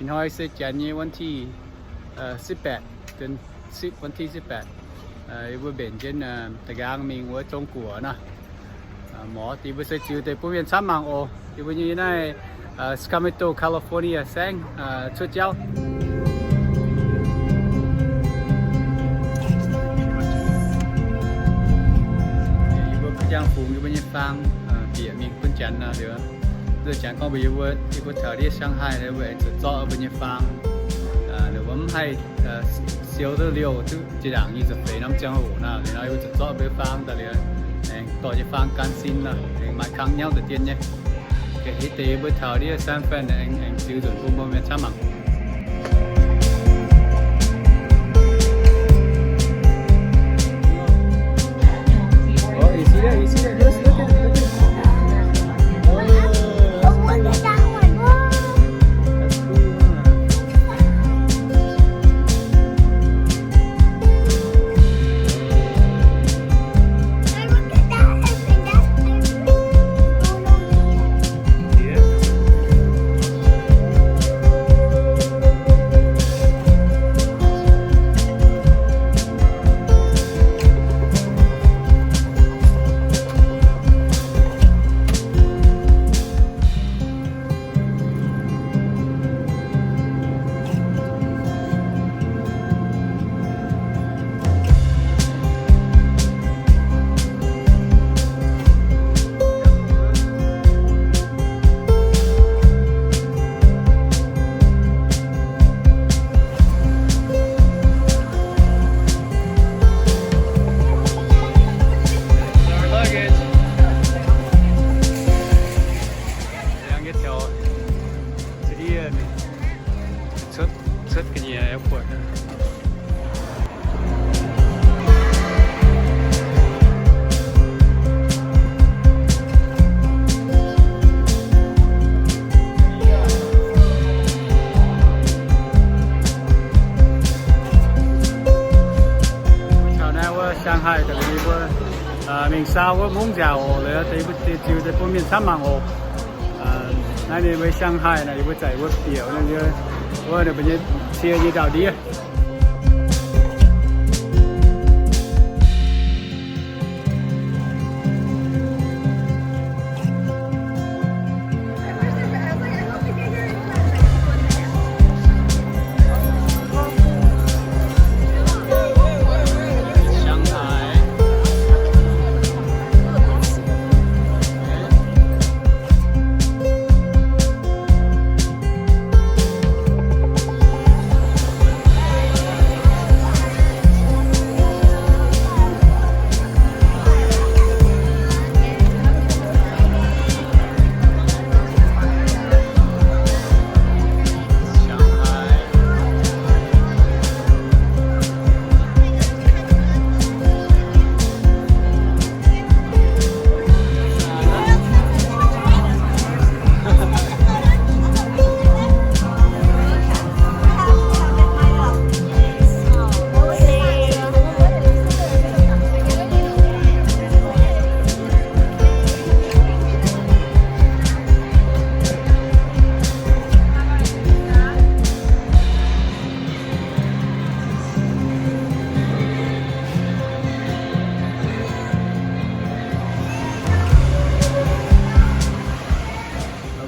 Ih hnoi se janx nyei วันที่ สิบแปด เดือนสิบ วันที่สิบแปด yie mbuo mbenc jienv da'nqaang mingh wuov Zong Guoqv naaiv. Mv, yie mbuo se ziux deix bun mienh camv mangc oc. Yie mbuo nyei naaiv Sacramento, California saengv cuotv jauv. Yie mbuo jangx fungx yie mbuo nyei faang bieqc mingh bun janx nor liuz, nzunc janx gorngv mbuox yie mbuo, yie mbuo taux ndiev Shanghai nor, mbuo aengx zuqc zorqv mbuo nyei faang. Ninh mbuo mv haih siou duqv liouh duqv zinh ndaangc nyic ziepc feix norm ziangh hoc nor, liuz nor yie mbuo zuqc zorqv mbuo nyei faang daaih liuz, aengx dorh nyei faang gan sin nor, aengx maaih kang nyauv daaih dien nyei. Ga'heiv deix mbuo taux ndiev San Fran aengx ziux nzunc bun mbuo mienh camv mangc. Oh, you see that? You see that? Just look at it. Look at it. Oh, look at that one. That's cool, huh? Our luggage. Aengx taux ndiev mingh cuotv, cuotv ga'nyiec airport. Taux naaiv wuov Shanghai da'nyeic mbuo mingh saau wuov mungv nziaauc oc, liuz deix mbuo ziux deix bun mienh camv mangc oc. Naaiv ninh mbuo Shanghai naaic, yie mbuo zaqc wuov bieqc wuov ninh mbuo nyei cie nyei ndau-ndiev.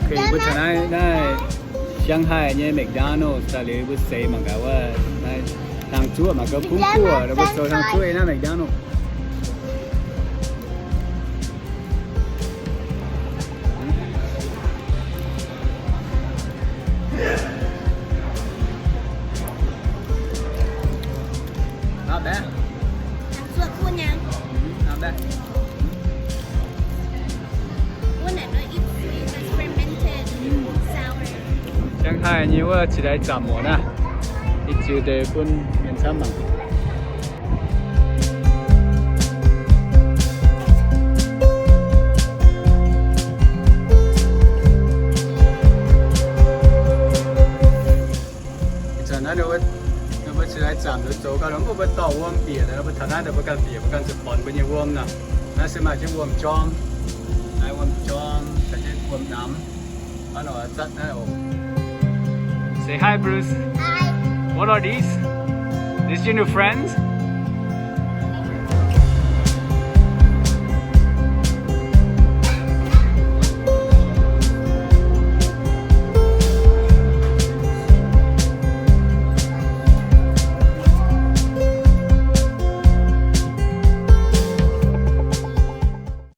Ok, mbuo taux naaiv, naaiv Shanghai nyei McDonald's daaih liuz, mbuo seix mangc gaax wuov, naaiv hlang zuoqv mangc gaax kungx buoz, mbuo zoux hlang zuoqv naaiv McDonald's. Not bad. Not bad. Shanghai nyei wuov qiex lai zamc muoc naaiv, ih ziux deix bun mienh camv mangc. Ih zanc naaiv ninh mbuo qiex lai zamc zoux gau, mv baac mbuo dorh wuom bieqc, mbuo taux naaiv mbuo ganh bieqc, mbuo ganh zuqc bornx mbuo nyei wuom nor. Naaiv se maaih jienv wuom-jorm, naaiv wuom-jorm, caux jienv wuom-namx, hnangv nor zatv naaiv oc. Say hi, Bruce. Hi. What are these? These your new friends?